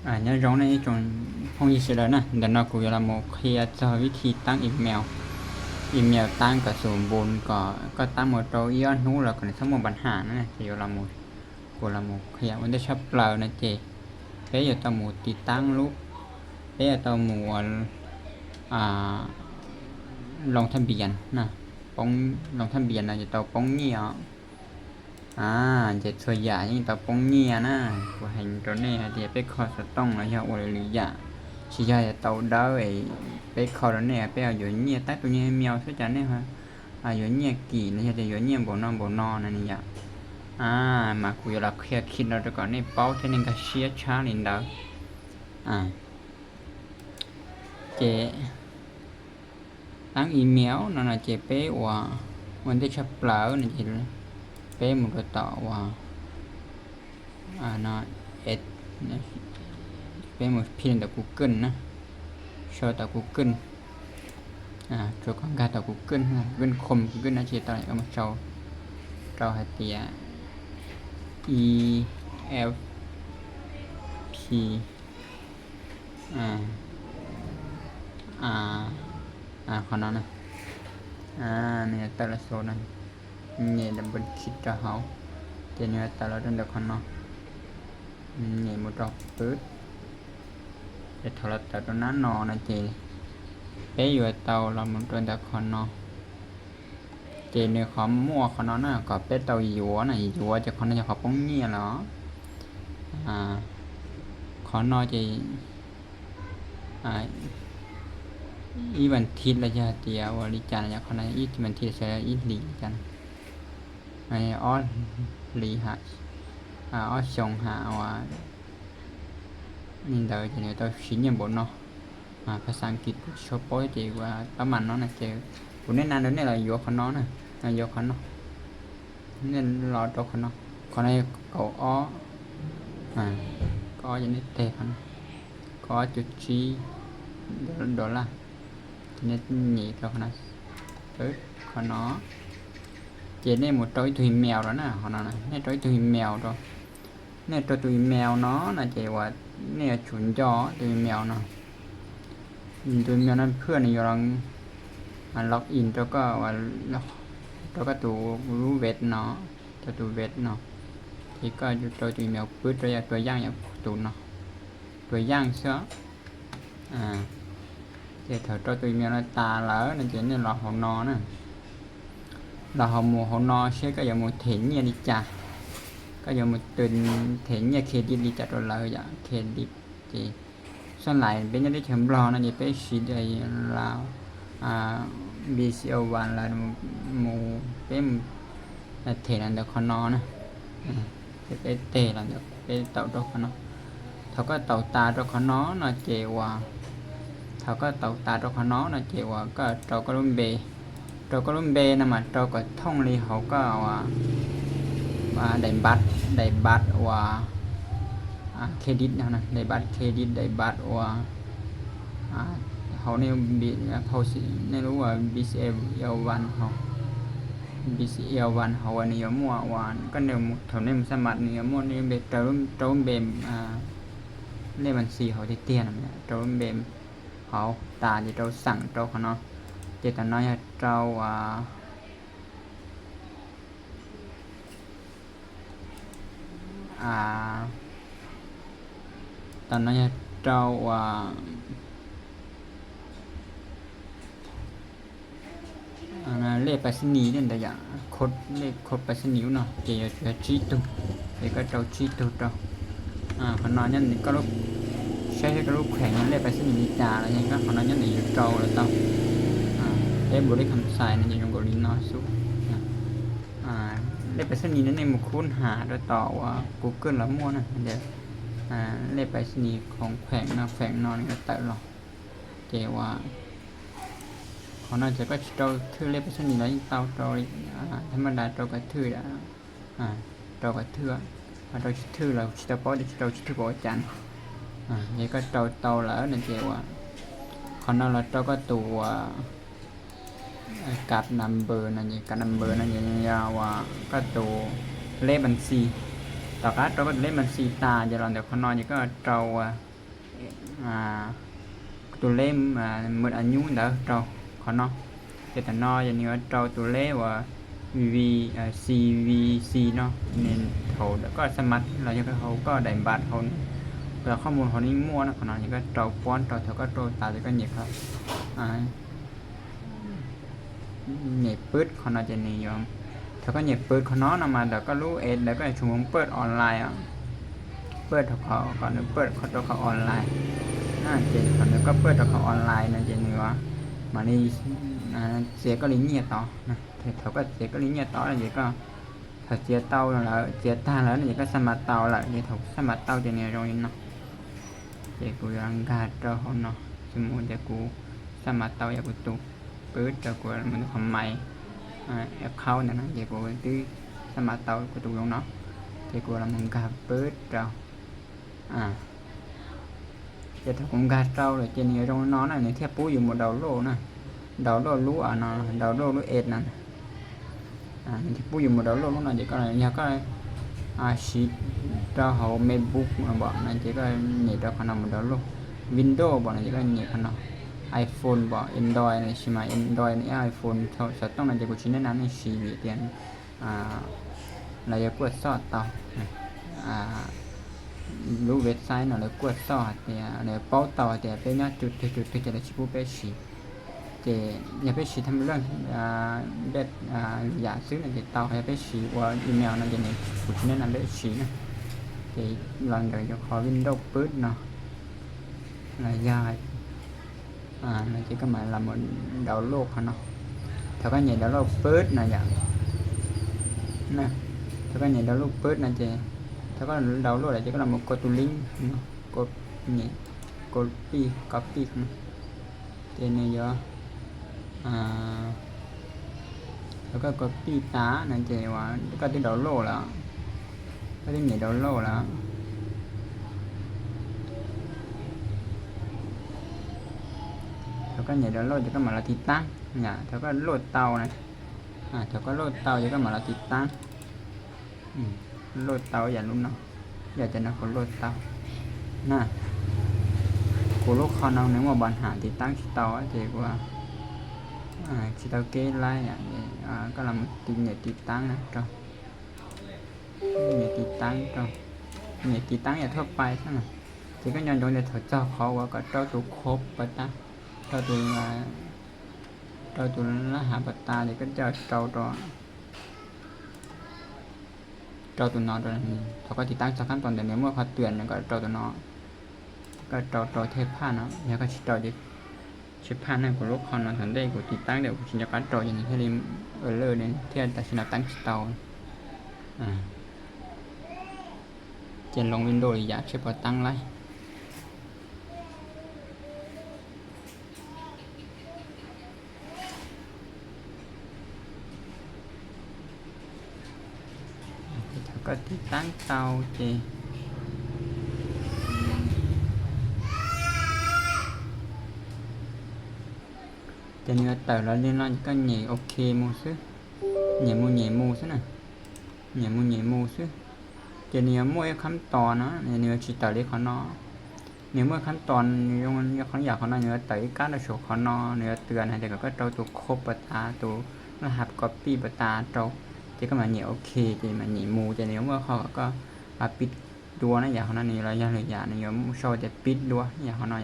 ອາ ຍາດໂຍມນະ ໂຍມ ພວກນີ້ຊິໄດ້ນະ ດຽວເນາະ ກູຢາລາໂມເຄຍຕໍ່ວິທີຕັ້ງອີເມວ ອີເມວຕັ້ງກະສົມບູນ ກໍ ກໍຕັ້ງໝົດໂຕ ຍອດຮູ້ ແລ້ວກໍສະໝູບັນຫານະ ໂຍມລາໂມ ໂກລາໂມເຄຍ ວັນເດຊະເປີນະເຈ ເປຍໂຕໝູຕິດຕັ້ງລູກ ເປຍໂຕໝູ ອາ ລົງທະບຽນນະ ປົງ ລົງທະບຽນນະ ຈະໂຕປົງນີ້ອະ ອາ ຈະຊ່ວຍຢາກຍັງຕອບປົງເງຍນະ ກູໃຫ້ໂຕເນຫາເດຍເປັກຄໍສະຕ້ອງລະຍະໂອເລລິຍະ ຊິຢາກຕອບເດີເອ ເປັກຄໍໂຕເນເປັກເອົາຢູ່ເງຍ ຕັກໂຕເງຍແມວຊະຈານເນຫາ ອາ ຢູ່ເງຍກີນະ ຢາກຈະຢູ່ເງຍໂບນອໂບນອນະນີ້ຢາ ອາ ມາກູຢາລາເຄຍຄິດເນາະ ແຕ່ກ່ອນນີ້ເປົາເທື່ອໜຶ່ງກະເຊຍຊາລິນເດີ ອາ ເຈ ຕັ້ງອີເມວເນາະ ນະເຈເປວ່າ ວັນເດຊະເປີນະເຈ ເປໝູໂຕຕອວ່າ ອາ ນະ ເອັດ ເປໝູພິມຕາກູເກີນນະ ໂຊຕາກູເກີນ ອາ ໂຊການຕາກູເກີນ ກູເກີນຄົມ ກູເກີນນະເຈ ຕາກາມາໂຊ ໂຕຫາເຕຍ ອີ ເອັຟ ພີ ອາ ອາ ອາ ຂອງເຮົານະ ອາ ເນຕາລະໂຊນະ ເນດັບເບິນຄລິກຈາກເຮົາ ເຈເນຕາລະໂຊນຂອງເຮົາ ເນໝູດອກປຶດ ເຈໂທລະເຕົາໂຕນັ້ນເນາະ ນະເຈ ເປຢູ່ເຕົາລະໝູດອກຂອງເຮົາ ເຈເນຄວາມມົ້ວຂອງເຮົານະ ກໍເປັນໂຕຢວນະ ຢວນຈາກຂອງເຮົາ ຈາກຂອງປົງເງຍລະ ອາ ຂອງເຮົາຈະ ອາ ອີວັນທິດລະຈະເຕຍວະລິຈານລະຈະຂອງເຮົາ ອີວັນທິດສະອີລີຈັນ ອາ ອໍລີຫາ ອາ ອໍຊົງຫາວ່າ ນີ້ເດີ ຈະເນໂຕຊິເນບໍເນາະ ອາ ພາສາອັງກິດໂຊໂປເຈວ່າປະມານນັ້ນນະ ເຈ ກູແນະນຳໂຕນີ້ລະ ໂຍຄານອນນະ ໂຍຄານອນ ເນັ້ນລໍໂຕຄານອນ ຄານອນກໍອໍ ອາ ກໍອໍຈະເນເຕຄານອນ ກໍອໍຈຸດຈີ ໂດລາ ເນເນໂຕຄານອນ ເອີ ຄານອນ ເຈເນໝູໂຕອີໂຕອີເມວລະນະ ຄານອນນະ ເນໂຕອີໂຕອີເມວໂຕ ເນໂຕອີເມວເນາະ ນະເຈວ່າ ເນຈຸນຍໍໂຕອີເມວເນາະ ໂຕອີເມວນັ້ນເພື່ອນຢູ່ຫຼັງ ອາ ລັອກອິນ ໂຕກໍວ່າ ໂຕກໍໂຕເວັບເນາະ ໂຕເວັບເນາະ ທີ່ກໍຢູ່ໂຕອີເມວປຶດ ຕົວຢ່າງ ຕົວຢ່າງຢ່າງໂຕເນາະ ຕົວຢ່າງເຊາະ ອາ ເຈເທົ່າໂຕອີເມວນະຕາລະ ນະເຈເນລາວເຮົານອນະ ລາວເຮົາໝູເຮົານອເຊ ກໍຢ່າໝູເທນເນຍລິຈາ ກໍຢ່າໝູເຕີນເທນເນຍເຄດິດລິຈາ ໂຕລາວຢ່າເຄດິດ ເຈ ສ່ວນຫຼາຍເປັນຫຍັງໄດ້ເທີມບລອນະ ເຈເປັນຊີໄດລາວ ອາ ບີຊີເອລວັນລະ ໝູເປັນເທນອັນເດີຄອນນອນະ ອາ ເປັນເຕລະ ເປັນເຕົາໂຕຄອນນອນ ເທົ່າກໍເຕົາຕາໂຕຄອນນອນນະ ເຈວ່າ ເທົ່າກໍເຕົາຕາໂຕຄອນນອນນະ ເຈວ່າ ກໍເຕົາກໍລຸມເບ ໂຕກໍລຸມເບນະ ມາໂຕກໍທ່ອງລີເຮົາກໍວ່າ ວ່າໄດ້ບັດ ໄດ້ບັດວ່າ ອາ ເຄຣດິດເຮົານະ ໄດ້ບັດເຄຣດິດ ໄດ້ບັດວ່າ ອາ ເຮົາໃນບີ ເຮົາຊິ ໃນຮູ້ວ່າບີຊີເອລວັນເຮົາ ບີຊີເອລວັນເຮົາວ່ານິຍົມວ່າ ກໍເນວເທົ່ານີ້ສາມາດນິຍົມວ່ານິເບເຕີມ ເຕີມເບ ອາ ເລກບັນຊີເຮົາທີ່ເຕຍນຳ ເຕີມເບເຮົາຕາທີ່ເຈົ້າສັ່ງເຈົ້າຂະເນາະ ເຈຕະນາຍເຈົ້າ ອາ ອາ ຕອນນັ້ນເຈົ້າວ່າ ອາ ເລກໄປສະນີນັ້ນດະ ຢາກຄົດເລກ ຄົດໄປສະນີເນາະ ເຈຈະຊີ້ຕູ ເຈກໍເຈົ້າຊີ້ຕູເຈົ້າ ອາ ຂະໜາດນັ້ນກໍລູກ ໃຊ້ໃຫ້ກັບລູກແຂວງນັ້ນເລກໄປສະນີນິຈາ ແລ້ວຍັງກໍຂະໜາດນັ້ນຢູ່ເຈົ້າແລ້ວເຈົ້າ ອາ ເລກບໍລິຄຳໄຊນັ້ນຢູ່ໂຮງການລີນອນສຸ ອາ ເລກໄປສະນີນັ້ນໃນໝູ່ຄູນຫາໂດຍຕໍ່ວ່າກູເກີນລະມ່ວນນະ ເດ ອາ ເລກໄປສະນີຂອງແຂວງນະ ແຂວງນອນກໍເຕີລະ ເຈວ່າ ຂອງນາຈະກໍຊິເຈົ້າຖືເລກໄປສະນີລະເຕົ້າໂຕ ອາ ທຳມະດາໂຕກໍຖື ອາ ອາ ໂຕກໍຖື ອາ ໂຕຊິຖືລະຊິໂຕປອດ ໂຕຊິຖືປອດຈັນ ອາ ເຈກໍໂຕ ໂຕລະນະ ເຈວ່າ ຂອງນາລະໂຕກໍຕົວ ອາ ກາດນຳເບີນະ ກາດນຳເບີນະ ຍາວວ່າ ກໍຕົວເລກບັນຊີ ຕອກະໂຕກໍເລກບັນຊີຕາ ຈະລອນແຕ່ຂອງນາຈະກໍໂຕວ່າ ອ່າ ໂຕເລ ອ່າ ໝົດອາຍຸແລ້ວເຈົ້າ ຂອງເນາະ ເຈຕະນອ ຢ່າງນີ້ວ່າເຈົ້າໂຕເລວ່າ ວີ ອ່າ ຊີວີຊີເນາະ ນີ້ເຮົາກໍສາມາດ ແລ້ວເຮົາກໍໄດ້ບັດເຮົາ ແລ້ວຂໍ້ມູນເຮົານີ້ໝົດເນາະ ຂອງເນາະ ແລ້ວກໍເຈົ້າປ້ອນ ເຈົ້າ ເຈົ້າກໍໂຕຕາ ແລ້ວກໍນີ້ເຂົາ ອ່າ ນີ້ປຶດ ຂອງເນາະ ຈະນີ້ຢູ່ ເຂົາກໍນີ້ປຶດ ຂອງເນາະ ນຳມາ ແລ້ວກໍລູເອັດ ແລ້ວກໍຊົ່ວໂມງເປີດອອນລາຍ ອ່າ ເປີດເຂົາ ເຂົາກໍເປີດເຂົາຕົວເຂົາອອນລາຍ ນະ ເຈ ເຂົາກໍເປີດຕົວເຂົາອອນລາຍນະ ເຈນີ້ວ່າ ມານີ້ ອ່າ ເສຍກໍລີເງຍຕໍ່ນະ ເຂົາກໍເສຍກໍລີເງຍຕໍ່ ແລ້ວເຈກໍ ຖ້າເສຍເຕົາແລ້ວ ເສຍຕາແລ້ວ ເຈກໍສາມາດເຕົາແລ້ວ ເຈເຂົາສາມາດເຕົາ ເຈນີ້ຕອງນີ້ເນາະ ເຈກູຍັງກາດຕໍ່ເນາະ ສົມມຸດເຈກູສາມາດເຕົາ ຢາກກູຕູ ປຶດ ແລ້ວກໍມັນຄວາມໝາຍ ອ່າ ແອັກເຄົານັ້ນນະ ເຈກູຕື້ສາມາດເຕົາ ກູຕູລົງເນາະ ເຈກູລະມັນກາດປຶດ ເຈົ້າ ອ່າ ເຈເຂົາກົງກາເຕົາ ແລ້ວເຈນີ້ລົງນອນນະ ນີ້ທຽບປູຢູ່ໂໝດດາວໂຫຼດນະ ດາວໂຫຼດລູ ອ່າ ເນາະ ດາວໂຫຼດລູເອັດນັ້ນ ອ່າ ນີ້ທຽບປູຢູ່ໂໝດດາວໂຫຼດລູນະ ເຈກໍ ແລ້ວກໍ ອ່າ ຊີດຕໍ່ເຮົາ ແມັກບຸກ ອ່າ ບໍ ນະ ເຈກໍນີ້ຕໍ່ຂະໜາດໂໝດດາວໂຫຼດ ວິນໂດ ບໍ ນະ ເຈກໍນີ້ຂະໜາດ ໄອໂຟນ ບໍ ແອນດຣອຍ ນີ້ຊິມາ ແອນດຣອຍ ນີ້ ໄອໂຟນ ເຂົາ ເຂົາຕ້ອງນະ ເຈກູຊິແນະນຳໃຫ້ຊີວິຕຽນ ອ່າ ລະຢະກວດສອບເຕົາ ອ່າ ລູເວັບໄຊເນາະ ລະກວດສອບເຕ ລະເປົ່າເຕົາເຕ ເປັນຍອດຈຸດ ຈຸດ ຈຸດ ຈຸດ ຈະໄດ້ຊິປູເປັດຊີ ເຈ ຢ່າໄປສີທຳເລື່ອງ ອ່າ ແບບ ອ່າ ຢາຊື້ນະ ເຈເຕົາ ຢ່າໄປສີອວອີເມວນະ ເຈນີ້ ກູຊິແນະນຳແບບສີນະ ເຈລອງເດີ ຈະຂໍວິນໂດປຶດເນາະ ລະຢາ ອ່າ ແລ້ວເຈກໍມາລະມົນດາວໂຫຼດເຂົາເນາະ ເຂົາກໍແຫຍ່ດາວໂຫຼດປຶດນະ ຢ່າ ນະ ເຂົາກໍແຫຍ່ດາວໂຫຼດປຶດນະ ເຈ ເຂົາກໍດາວໂຫຼດແລ້ວ ເຈກໍລະມົນກົດຕູລິ້ງເນາະ ກົດນີ້ ກົດປີ້ ກັອບປີ້ເນາະ ເຈນີ້ເດີ ອ່າ ແລ້ວກໍກັອບປີ້ຕານັ້ນ ເຈວ່າ ກໍໄດ້ດາວໂຫຼດແລ້ວ ກໍໄດ້ແຫຍ່ດາວໂຫຼດແລ້ວ ແລ້ວກໍແຫຍ່ດາວໂຫຼດ ແລ້ວກໍມາລະຕິດຕັ້ງ ນະ ແລ້ວກໍໂຫຼດເຕົານະ ອ່າ ແລ້ວກໍໂຫຼດເຕົາ ແລ້ວກໍມາລະຕິດຕັ້ງ ອືມ ໂຫຼດເຕົາຢ່າລຸ້ນເນາະ ຢ່າຈະນະຄົນໂຫຼດເຕົາ ນະ ກູໂລຄອນເອົາໜຶ່ງວ່າບັນຫາຕິດຕັ້ງຊິເຕົາ ເຈກວ່າ ອ່າ ຊິເຕົາເກດໄລ ອ່າ ກໍລຳຕິດເນັດຕິດຕັ້ງນະ ເຈົ້າ ເນັດຕິດຕັ້ງ ເຈົ້າ ເນັດຕິດຕັ້ງຢ່າທົ່ວໄປຊັ້ນນະ ເຈກໍຍ້ອນຢອງເດເຂົາເຈົ້າເຂົາວ່າກໍເຈົ້າຕູຄົບປະຕາ ເຈົ້າຕູ ເຈົ້າຕູລະຫະປະຕາ ເຈກໍເຈົ້າເຈົ້າຕໍ່ ເຈົ້າໂຕເນາະ ໂຕນັ້ນ ເຂົາກໍຕິດຕັ້ງສອງຂັ້ນຕອນ ແຕ່ໃນເມື່ອເຂົາເຕືອນ ແລ້ວກໍເຈົ້າໂຕເນາະ ກໍເຈົ້າຕໍ່ເທບຜ່ານເນາະ ແລ້ວກໍຊິເຈົ້າເດ ຊິຜ່ານໃຫ້ກູໂລຄອນເນາະ ທັນໄດ້ກູຕິດຕັ້ງ ແລ້ວກູຊິຍອມການຕໍ່ຢ່າງນີ້ ເຮັດໃຫ້ເອີເລີເດ ເທື່ອຕັດສິນເອົາຕັ້ງສະເຕົາ ອ່າ ຈະລົງວິນໂດ ຢ່າເກັບບໍ່ຕັ້ງໄລ ແລ້ວກໍຕິດຕັ້ງເຕົາ ເຈ ຈະເໜືອເຕີາແລ້ວເລີຍເນາະ ກໍແຫຍ່ໂອເຄໝູ່ຊື່ ແຫຍ່ໝູ່ ແຫຍ່ໝູ່ຊື່ນະ ແຫຍ່ໝູ່ ແຫຍ່ໝູ່ຊື່ ຈະເໜືອໝູ່ອີກຂັ້ນຕອນເນາະ ເໜືອຊິເຕີາເລີຍຂອງເນາະ ໃນເມື່ອຂັ້ນຕອນ ໃນຂອງຢາຂອງເນາະ ໃນເຕີາອີກການໂຊຂອງເນາະ ໃນເຕືອນໃຫ້ແຕ່ກໍເຈົ້າຕູຄົບປະຕາ ໂຕລະຫັດກັອບປີ້ປະຕາ ເຈົ້າ ເຈກໍມາແຫຍ່ໂອເຄ ເຈມາແຫຍ່ໝູ່ ຈະໃນເມື່ອເຂົາກໍປິດຕົວນະ ຢາຂອງເນາະ ໃນລະຍະ ລະຍະນີ້ ເຂົາຈະປິດຕົວຍາຂອງເນາະ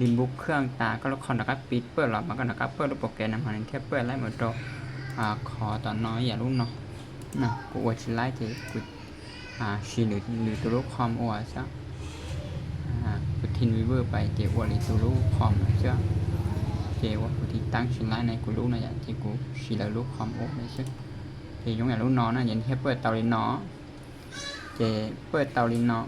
ລີບຸດເຄື່ອງຕາ ກໍລະຄອນ ແລ້ວກໍປິດເປີດລະ ມັນກໍ ແລ້ວກໍເປີດໂປຣແກຣມນຳ ເຮົານີ້ ເທຍເປີດໄລເໝິດໂຕ ອ່າ ຂໍຕອນນ້ອຍ ຢ່າລຸ້ນເນາະ ນະ ກູອວດຊິໄລ ເຈ ກູ ອ່າ ຊີ ຫຼື ຫຼື ໂຕລູກຄອມ ອວດຊະ ອ່າ ກູທິນວີເວີໄປ ເຈ ອວດ ຫຼື ໂຕລູກຄອມ ເຈ ເຈ ອວດ ກູຕິດຕັ້ງຊິລາຍໃນກູລູກນະ ເຈ ກູຊີລາຍລູກຄອມ ອວດ ເຈ ຍົງຢ່າງລູກນ້ອງນະ ເຈ ເຮັດເປີດເຕົາລີເນາະ ເຈ ເປີດເຕົາລີເນາະ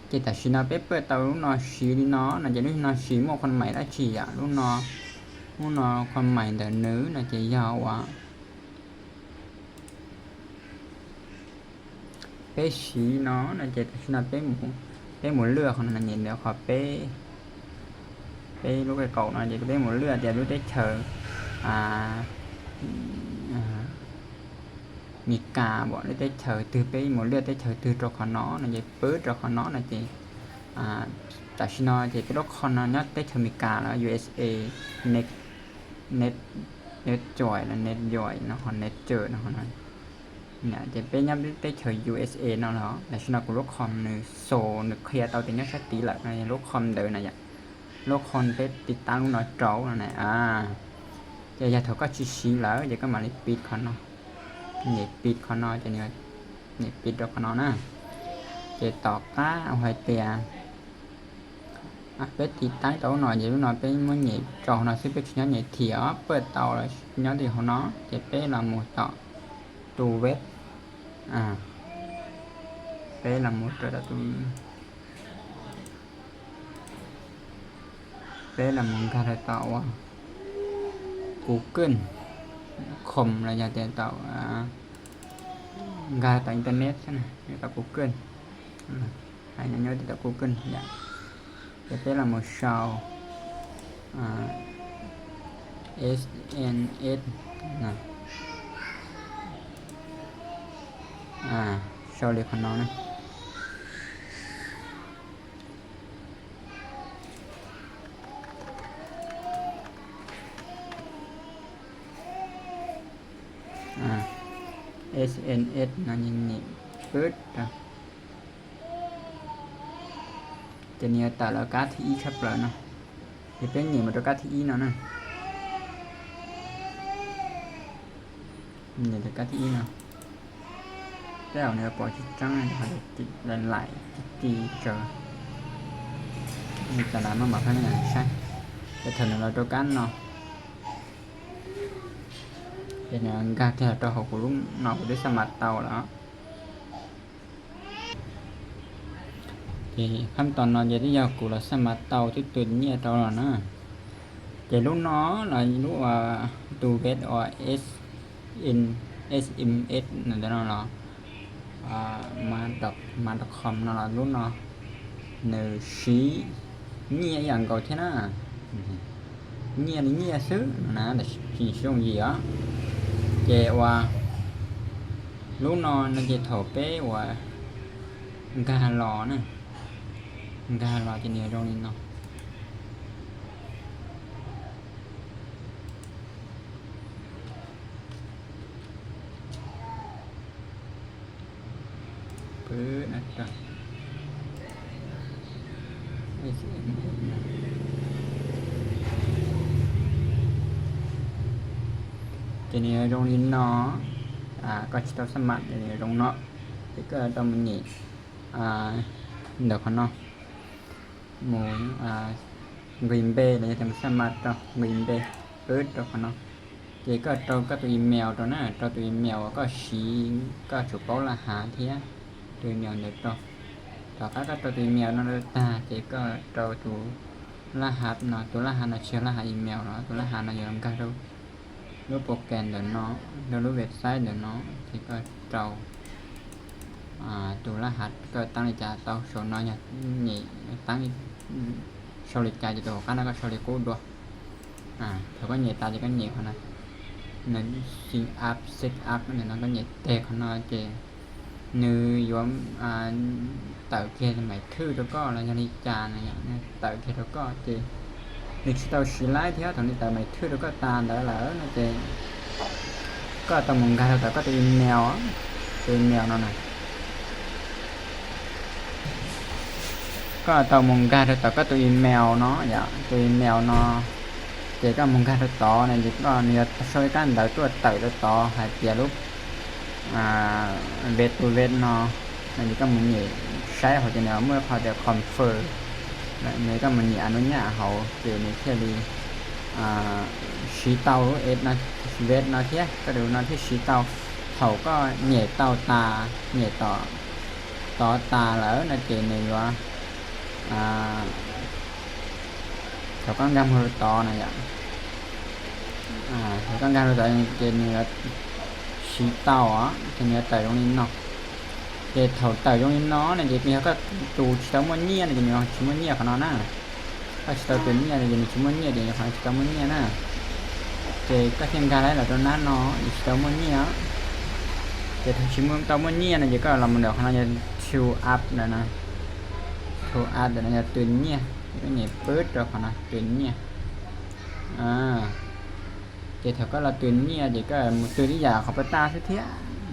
ເຈ ຕາຊີນະ ເປັນເປີດເຕົາລູກນ້ອງຊີລີເນາະ ນະ ເຈ ລູກນ້ອງຊີ ໝວກຄວັນໃໝ່ລະຊີອະ ລູກນ້ອງ ລູກນ້ອງຄວັນໃໝ່ເດີເນີນະ ເຈ ຢາວອະ ເປສີເນາະ ນະ ເຈ ຕາຊີນະ ເປໝູ ເປໝູເລືອຂອງນະ ເນ ເນ ເຂົາເປ ເປລູກໄກ່ເກົາເນາະ ເຈ ເປໝູເລືອ ເຈ ລູກເຕເຊີ ອ່າ ອ່າ ມີກາບໍ ລູກເຕເຊີ ຕື້ເປໝູເລືອ ເຕເຊີ ຕື້ໂຕຂອນອນະ ເຈ ປຶດໂຕຂອນອນະ ເຈ ອ ອາ ຕາຊິນອ ຈະເປັນໂລຄອນເນາະ ຍອດເຕດແຖວເມກາ ແລ້ວ ຢູເອສເອ ເນັດ ເນັດ ເນັດຈອຍ ແລະ ເນັດຢອຍເນາະ ເນັດເຈີເນາະ ເນຍ ຈະເປັນຍາມເຕດແຖວ ຢູເອສເອ ເນາະ ແລ້ວ ແລ້ວຊິເນາະ ກູໂລຄອມ ໜຶ່ງ ໂຊ ໜຶ່ງ ເຄລຍເຕົາເຕັນຍາດສະຕິລະ ໃນໂລຄອມເດີນນະ ໂລຄອນເຕດຕິດຕັ້ງເນາະ ເຈົ້ານັ້ນແຫຼະ ອາ ຈະຢາກເທົ່າກໍຊິຊິລະ ຈະກໍມາລິປິດຄອນເນາະ ນີ້ປິດຄອນເນາະ ຈະນີ້ ນີ້ປິດດອກຄອນເນາະນະ ຈະຕໍ່ກ້າເອົາໃຫ້ເຕຍ ອາ ເປັດຕິດຕັ້ງເຕົາໜ້ອຍ ເດ ໜ້ອຍເປັດມື້ນີ້ ຈອກໜ້ອຍຊິເປັດຊິຍອດໃຫຍ່ເຖຍ ເປີດເຕົາແລ້ວຍອດທີ່ຫົວເນາະ ຈະເປັດລະໝູ່ເຕົາ ຕູເວັດ ອາ ເປັດລະໝູ່ເຕີດຕູ ເປັດລະໝູ່ກາເຕົາ ກູເກີນ ຄອມລະຍາເຕເຕົາ ອາ ກາເຕົາອິນເຕີເນັດຊັ້ນນະ ເຕົາກູເກີນ ອາ ໃຫ້ຍອດເຕົາກູເກີນ ຢາກ ຈະເປັນລະໝູ່ເຊົາ ອາ ເອສເອັນເອັດ ນະ ອາ ເຊົາເລຍຂອງນ້ອງນະ ອາ ເອສເອັນເອັດ ນະ ນີ້ ນີ້ ປຶດ ຈະເນຍຕາລະກາທີ່ອີຄັບເລີຍເນາະ ຈະເປັນເນຍມາຕະກາທີ່ອີເນາະນະ ເນຍຕະກາທີ່ອີເນາະ ແລ້ວເນຍປອຍຊິຈັງໃຫ້ເຮົາໄດ້ຕິດຫຼາຍໆ ຕິດເຈີ ມີຕະລາມາບອກໃຫ້ນະ ໃຊ່ ແຕ່ເທົ່ານັ້ນລະໂຕກັນເນາະ ເປັນຫຍັງກາແທ້ຕໍ່ເຮົາ ກູລຸງເນາະ ກູໄດ້ສາມາດເຕົາແລ້ວ. ໂອເຄ ຂັ້ນຕອນເນາະ ເດດຍາວ ກູລະສາມາດເຕົາຈຸດຕຸນເນຍເຕົາແລ້ວນະ ເດລຸເນາະ ລະລຸວ່າຕູເວັດ ອອ ເອສເອັນ ເອສເອັມເອັດ ນັ້ນເນາະ ອາ ມາດອກ ມາດອກຄອມເນາະ ລຸເນາະ ເນີຊີ ເນຍຫຍັງກໍເທນາ ເນຍນີ້ເນຍຊື່ນະ ແຕ່ຊິສົ່ງເຢຍ ເຈວ່າ ລຸເນາະ ນະເຈໂທເປວ່າ ກາລໍນະ ກາລໍຈະເນຍລົງນີ້ເນາະ. ເປີດນະ ເອສເອັມເອັສ ນະ ຈະເນຍລົງນີ້ເນາະ ອາ ກໍຊິຕ້ອງສາມາດຈະເນຍລົງເນາະ ແລ້ວກໍຕ້ອງມີນີ້ ອາ ດຽວກ່ອນເນາະ ໝູ່ ອາ ກຣີນເບ ແລ້ວຈະສາມາດຕໍ່ກຣີນເບ ເປີດຕໍ່ກ່ອນເນາະ ເຈກໍຕໍ່ກັບຕົວອີເມວຕົວນັ້ນ ຕໍ່ຕົວອີເມວກໍຊີ ກໍຈະເປົ່າລະຫັດເທຍ ຕົວອີເມວເດີຕໍ່ ຕໍ່ກັບຕົວອີເມວນັ້ນ ຕາ ເຈກໍຕໍ່ຕົວລະຫັດເນາະ ຕົວລະຫັດນະ ຊື່ລະຫັດອີເມວເນາະ ຕົວລະຫັດນະ ຢູ່ນຳກັນ ໂຫຼດໂປຣແກຣມເດີເນາະ ໂຫຼດເວັບໄຊເດີເນາະ ເຈກໍເຕົາ ອາ ຕົວລະຫັດ ກໍຕັ້ງໃນຈາເຕົາໂຊເນາະ ນີ້ ຕັ້ງ ໂຊເລກາ ຈະຕົວກັນ ແລ້ວກໍໂຊເລກູດວ ອາ ເຂົາກໍເນຕາ ຈະກໍເນເຂົານະ ນັ້ນຊິງອັບ ເຊັດອັບ ອັນນັ້ນກໍເນແຕກເຂົານະ ເຈ ໜຶ່ງ ຢວມ ອາ ເຕົາເຄໄມຖືໂຕກໍ ລະຍານິຈານະ ເຕົາເຄໂຕກໍ ເຈ ໜຶ່ງ ຊິເຕົາຊີໄລເທຍ ຕອນນີ້ເຕົາໄມຖືໂຕກໍຕານໄດ້ລະ ເນາະ ເຈ ກໍເຕົາມຸງກາ ເຕົາກໍຕົວອີເມວ ຕົວອີເມວເນາະນະ ກໍເຕົາມຸງກາ ເຕົາກໍຕົວອີເມວເນາະ ຢາ ຕົວອີເມວເນາະ ເຈກໍມຸງກາ ຕົວຕໍ່ ນະ ເຈກໍເນຍຊ່ວຍກັນເຕົາຕົວເຕົາ ຕົວຕໍ່ ໃຫ້ເປຍຮູບ ອາ ເວັດ ຕົວເວັດເນາະ ອັນນີ້ກໍມັນມີໃຊ້ເຮົາຈະແນວເມື່ອເຂົາຈະຄອນເຟີມ ແລະ ນີ້ກໍມັນມີອະນຸຍາດເຮົາ ເຈມີເຄລີ ອາ ຊີເຕົາເອັດນະ ເວັດນະ ເທຍ ກໍດູນະ ທີ່ຊີເຕົາ ເຂົາກໍເນເຕົາຕາ ເນຕໍ່ ຕໍ່ຕາແລ້ວນະ ເຈນີ້ວ່າ ອາ ເຂົາກໍກຳເຮົາຕໍ່ນະ ອາ ເຂົາກໍກຳເຮົາຕໍ່ ເຈນີ້ວ່າ ຊີເຕົາ ອາ ເຈນີ້ວ່າ ເຕົາຕົງນີ້ເນາະ ເຈເຂົາເຕົາຕົງນີ້ເນາະ ເຈມີເຂົາກໍຕູຊີເຕົາມົນເນຍ ເຈມີຊີມົນເນຍເຂົາເນາະນະ ກໍຊິເຕົາຕົວເນຍ ເດ ຊິມົນເນຍ ເດ ເຂົາຊິເຕົາມົນເນຍນະ ເຈກໍທຽງກາໄດ້ລະຕົວນັ້ນເນາະ ຊິເຕົາມົນເນຍ ເດ ຊິເຕົາມົນເນຍນະ ເຈກໍລະມັນດອກເຂົານະ ເຈ ທູອັບ ນະນະ ໂທອັດ ເດີນະ ຍາຕື່ນເນຍ ເປັນຫຍັງເປີດດອກເນາະ ຕື່ນເນຍ ອາ ເກເຖົາກໍລະຕື່ນເນຍ ເກກໍຕື່ນອີ່ຫຍັງຂອງປະຕາສຸເທຍ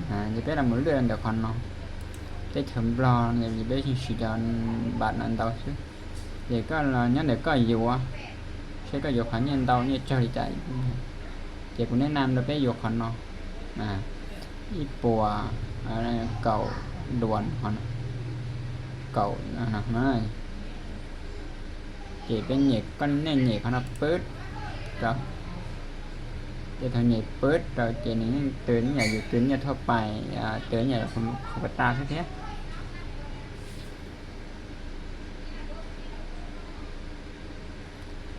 ອາ ເກເປັນລະມືເລືອນດອກເນາະ ເກເຖິງບລອນ ເກເປັນຊິດອນບາດນັ້ນເຕົາຊຶ ເກກໍລະຍັງເດກໍຢູ່ ເຊກໍຢູ່ຂອງເນຍເຕົາເນຍເຈົ້າດີໃຈ ເກກູແນະນຳເດເປັນຢູ່ຂອງເນາະ ອາ ອີ່ປົວ ອາ ເກົາດວນຫັ້ນ ເກົາ ອັນນັ້ນນະ ເກເປັນເຫຍກ ກ້ອນແໜ້ເຫຍກເຂົານະ ປຶດ ເຈົ້າ ເກເທົ່າເຫຍກປຶດ ເຈົ້າ ເກນີ້ຕື່ນເຫຍກຢູ່ ຕື່ນເຫຍກທົ່ວໄປ ອາ ຕື່ນເຫຍກຂອງ ຂອງປະຕາແທ້ໆ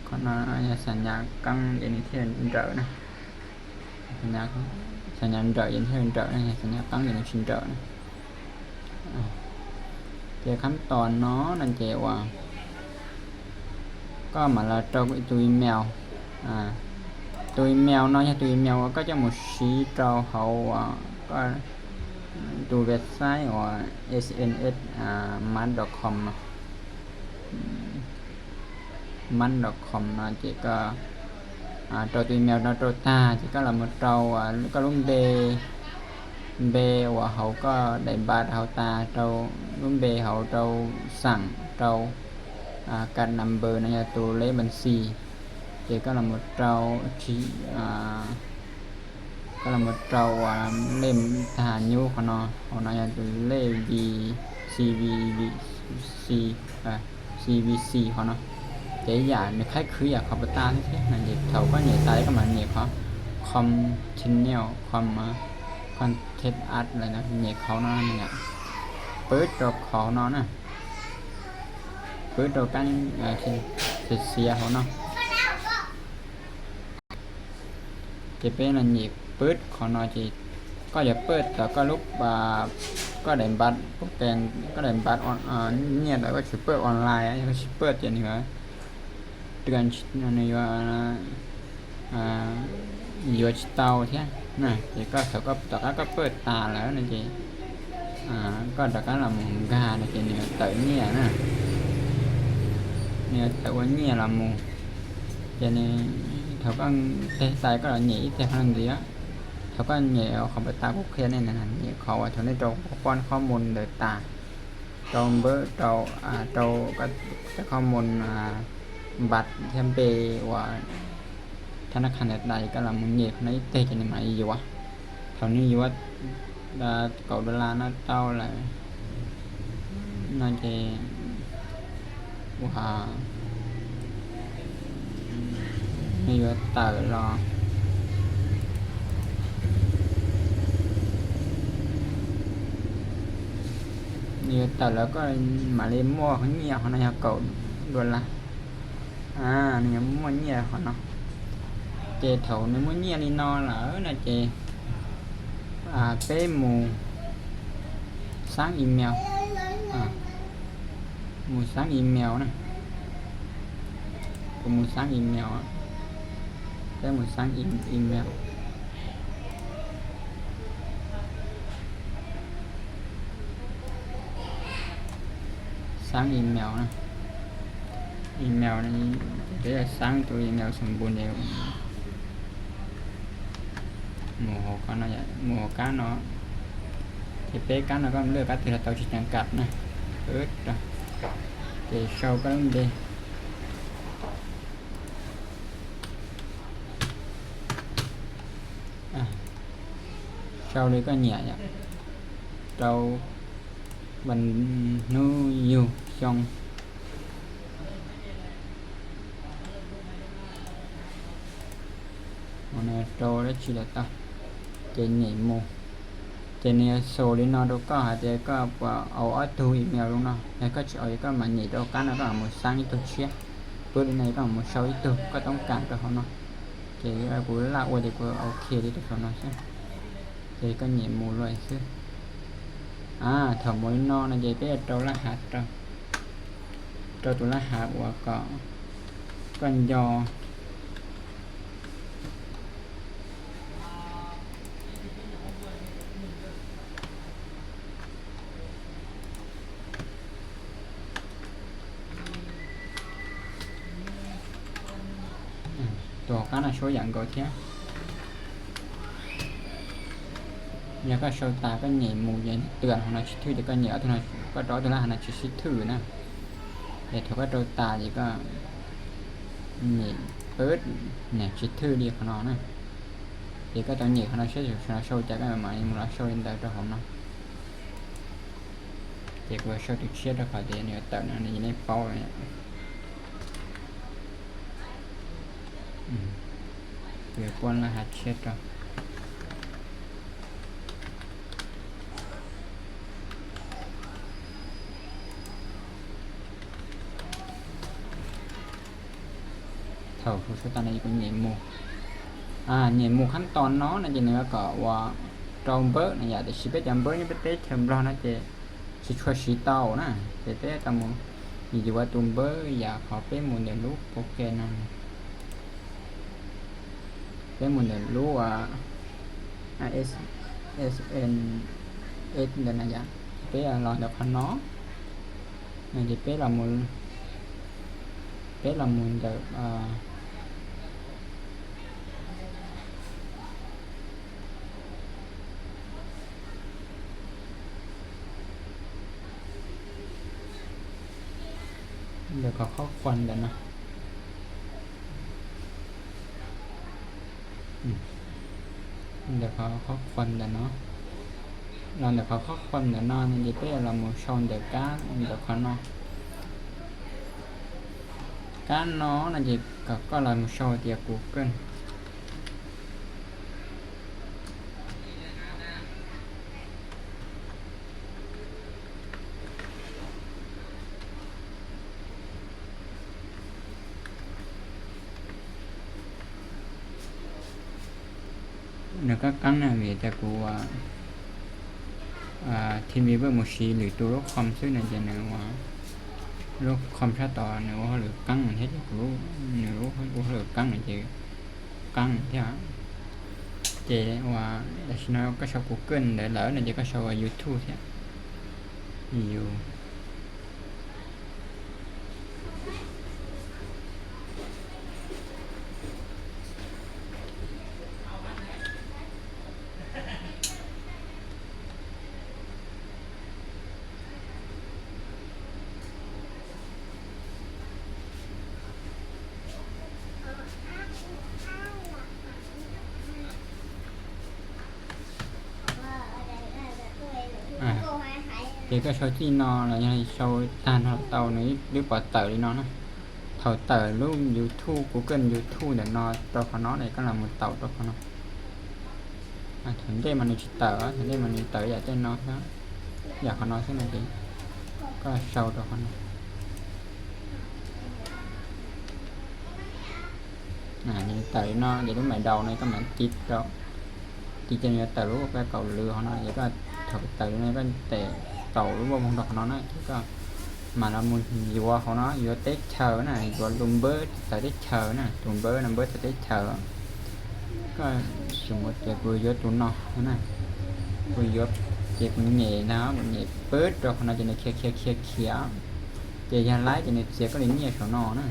ຂອງນະ ສັນຍາກາງເອເນເທນເດີນະ. ສັນຍາ ສັນຍານເດີ ເອັນເທີເດີ ສັນຍາກາງເອັນເທີເດີ ອາ ເກຂັ້ນຕອນເນາະ ນັ້ນເກວ່າ ກໍມາລະໂຕະ ໂຕະອີເມວ ອາ ໂຕະອີເມວເນາະ ໂຕະອີເມວກໍຈະໝູຊີໂຕະເຮົາ ອາ ກໍໂຕະເວັບໄຊ ອາ ເອັສເອັນເອັສ ອາ ມັດດອດຄອມເນາະ ມັດດອດຄອມເນາະ ເກກໍ ອາ ໂຕະອີເມວເນາະ ໂຕະຕາ ເກກໍລະໝົດໂຕະ ອາ ກໍລຸ້ມເບ ເບວ່າເຮົາກໍໄດ້ບັດເຮົາຕາ ໂຕະລຸ້ມເບເຮົາ ໂຕະສັ່ງ ໂຕະ ອາ ກາດນຳເບີເນາະ ໂຕະເລກບັນຊີ ເກກໍລະໝົດໂຕະທີ່ ອາ ກໍລະໝົດໂຕະ ອາ ເລກທະຫານຢູ່ເນາະ ເຮົານະ ໂຕະເລກ ບີ ຊີ ວີ ບີ ຊີ ອາ ຊີ ວີ ຊີ ເຮົາເນາະ ເກຢາກຄລ້າຍຄືຢາກຄອມພິວເຕີແທ້ໆ ນັ້ນເດ ເຂົາກໍເຫຍກຕາຍກໍມາເຫຍກເຂົາ ຄອມທິນເນວ ຄອມ ອາ ຄອນເທັດອັດ ອະໄລນະ ເຫຍກເຂົາເນາະ ນີ້ນະ ເປີດໂຕະເຂົາເນາະນະ ເປີດໂຕະການ ອາ ເສຍເຂົາເນາະ. ຈະເປັນອັນນີ້ປຶດຂອງເນາະ ເກກໍຢາກເປີດ ແຕ່ກໍລຸກ ອາ ກໍໄດ້ບັດໂປຣແກຣມ ກໍໄດ້ບັດອອນ ອາ ເນຍ ແລ້ວກໍຊິເປີດອອນລາຍ ກໍຊິເປີດຈະເໜືອເຕືອນ ອັນນີ້ວ່າ ອາ ຢູ່ທີ່ເຕົາແທ້ນະ ເກກໍເຂົາກໍ ແຕ່ກໍເປີດຕາແລ້ວນະ ເກ ອາ ກໍແຕ່ກໍລະໝູການະ ເກເໜືອເຕີເນຍນະ ເໜືອເຕີເນຍລະໝູ ເກນີ້ ເຂົາກໍເຕະໃສ່ກໍເນຍອີກແທ້ນັ້ນເດ ເຂົາກໍເນຍເອົາເຂົ້າໄປຕາກເຂດໃນນັ້ນ ເນຍເຂົາວ່າເທົ່ານີ້ ເຈົ້າປ້ອນຂໍ້ມູນໂດຍຕາ ເຈົ້າເບີ ເຈົ້າ ອາ ເຈົ້າກໍ ແຕ່ຂໍ້ມູນ ອາ ບັດແທມເປວ່າທະນາຄານໃດກໍລະ ມຶງເນຍເຂົ້າໃນເຕະນີ້ມາຢູ່ວະ ເທົ່ານີ້ຢູ່ວ່າ ອາ ເກົ້າໂດລາເນາະ ເຕົ້າລະ ໜ້າຈະວ່າ ມີວ່າເຕີລະ ມີວ່າເຕີລະກໍມາເລມົວເນຍເຮົານະ ເກົ້າໂດລາ ອາ ນີ້ມົວເນຍເຮົາເນາະ ເກເຖົາໃນມົວເນຍນີ້ເນາະ ລະເອີນະເກ ອາ ເປໝູ ສ້າງອີເມວ ອາ ໝູສ້າງອີເມວນະ ໝູສ້າງອີເມວ ອາ ເປັນໝູສ້າງອີ ອີເມວ ສ້າງອີເມວນະ ອີເມວນີ້ ເປັນສ້າງໂຕອີເມວສົມບູນເອງ ໝູຫົວການເນາະ ໝູຫົວການເນາະ ເກເປກັນເນາະ ກໍເລືອກກັນເທື່ອລະເຕົາຊິຈັງກັດນະ ເອີ ເກເຊົາກັນເດ ອາ ເຊົາເລີຍກໍເນຍ ເຈົ້າ ວັນນູຢູຊອງ ໂອເນໂຕເລຊິເດເຕ ເຈເນໂມ ເຈເນໂຊລີນອໂດກໍຫາເຈກໍເອົາອອໂຕອີເມວລົງເນາະ ແລ້ວກໍຈະເອົາກໍມາເນໂຕກັນ ແລ້ວກໍເອົາມາສ້າງອີໂຕເຊຍ ເປີດໃນກໍເອົາມາເຊົາອີໂຕ ກໍຕ້ອງການໂຕເຮົາເນາະ ເຈກໍກູລາກອວຍເດກໍໂອເຄເດໂຕເຮົາເນາະ ເຈກໍເນໂມລວຍຊຶ ອາ ເທົ່າໂມລີນອນະ ເຈກໍໂຕລະຫັດໂຕ ເຈົ້າໂຕລະຫາກວ່າກໍ ກ່ອນຍໍ ເ Có cái là số dạng cầu thiếc. Giờ có số tài có nhảy mù, giờ tưởng nó chỉ thư thì có nhảy ở thằng này, có đó thì là nó chỉ xích thư nè. Giờ thôi có trâu tài thì có nhảy ớt nè, chỉ thư đi của nó nè. Thì có tao nhảy của nó sẽ nó sâu chạy cái mà nó sâu lên tới trong hộp nó. ເຈັກເວີເຊິວຕິດເຊຍດອກເຂົາເດ ເນວເຕີນອັນນີ້ໃນເປົ້າເນຍ ອືມ ເກີດປ່ວນລະຫັດເຊຍດອກ. ເທົ່າຜູ້ສະຕານອີກເປັນເຫຍໝູ່ ອາ ເຫຍໝູ່ຂັ້ນຕອນເນາະ ນະ ຈະເໜືອກໍວ່າ ເຕົາເບີນະ ຢາກໄດ້ຊິເປັດຈຳເບີນ ຍັງໄປເຕະເຂັມບລັອກນະ ເຈ ຊິຊ່ວຍຊິເຕົານະ ເຈເຕະຕາໝູ່ ມີຢູ່ວ່າຕູມເບີ ຢາກເຂົ້າເປັນໝູ່ເດລູກໂປແກນນຳ ເປັນໝູ່ເດລູກ ອາ ອາ ເອສ ເອສ ເອັນ ເອັດ ເດີນະ ຢາກເປະລອງເດີຄອນເນາະ. ມັນຈະເປັນລະມຸນ ເປັນລະມຸນແບບ ເອີ ດຽວເຂົາຂໍຄວາມແລ້ວນະ. ອືມ ດຽວເຂົາຂໍຄວາມແລ້ວເນາະ ລະດຽວເຂົາຂໍຄວາມແລ້ວເນາະ ນີ້ເປັນລະມຸນຊອງເດີການ ເດີຄອນເນາະ ການເນາະ ນັ້ນເດ ກໍ ກໍລະມຸນຊອງເດກູເກີນ. ແລ້ວກໍກັງນະເວ ແຕ່ກູວ່າ ອາ ທີວີເວີ້ ມູຊີ ຫຼື ໂຕໂລຄອມ ຊື່ນັ້ນຈະນະວ່າ ໂລຄອມຊາຕອນນະວ່າ ຫຼື ກັງເຮັດຫຍັງກູ ຫຼື ໂລ ໂລ ຫຼື ກັງນະເຈ ກັງເທ ເຈວ່າ ແລ້ວຊິນະກໍຊອບກູເກີນໄດ້ແລ້ວນະ ເຈກໍຊອບຢູທູບເທ ຢູ່. ອາ ເກກະເຊົາຈີ່ນໍ ແລ້ວຍັງເຊົາທານເຕົານີ້ ຫຼື ປອດເຕີລີນໍນະ ເຕົາເຕີລູກຢູທູບ ກູເກີນຢູທູບ ແລ້ວນໍ ໂຕຂອງນໍນີ້ກຳລັງໝູເຕົາໂຕຂອງນໍ ອາ ເຖິງເດມັນນີ້ຊິເຕີ ເຖິງເດມັນນີ້ເຕີ ຢາກເຕັ້ນນໍ ຢາກຂອງນໍເຊັ່ນນັ້ນເອງ ກໍເຊົາໂຕຂອງນໍ. ອາ ນີ້ເຕີເນາະ ດຽວໄມ້ດອກນີ້ກໍມາຕິດດອກ ຕິດຈະເນຍເຕີ ແບບເກົາຫຼີເຮົາເນາະ ແລ້ວກໍເຕີນີ້ກໍແຕ່ເຕົາ ຫຼືວ່າວົງດອກເນາະ ແລ້ວກໍມາລະມຸນຍົວເຮົາເນາະ ຍົວເຕັກເຊີນະ ຍົວຕຸມເບີ ເຕີເຕັກເຊີນະ ຕຸມເບີນຳເບີເຕີເຕັກເຊີ ກໍສົມມຸດແຕ່ກູຍົວຕຸນເນາະ ນະ ກູຍົວເຈັບເຫງນະ ເຫງເປີດດອກເນາະ ຈະເຄຍໆ ເຈຍາໄລ ຈະເນຍເຈຍກໍເລີຍເນຍເຂົາເນາະ ນະ. ອາ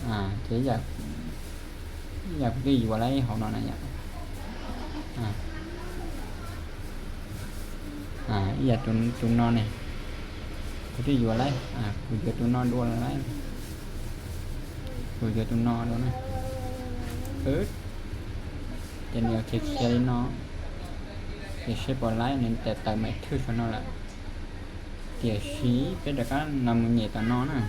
ອາ ເຈຢາກ ຢາກດີຢູ່ອະໄລເຮົາເນາະ ນະ ຢາກ ອາ ອາ ຢາກຕຸນ ຕຸນນອນນີ້ ກູດີຢູ່ອະໄລ ອາ ກູເຈອຕຸນນອນດ້ວຍອະໄລ ກູເຈອຕຸນນອນດ້ວຍນະ ເອີ ຈະເນຍເຄຍໆເນາະ ເຄຍໆປອນໄລ ແຕ່ເຕີໄມ້ຖືກເນາະລະ. ເກຍຊີ ເປັນດາການລະມຸນເຍຕານອນນະ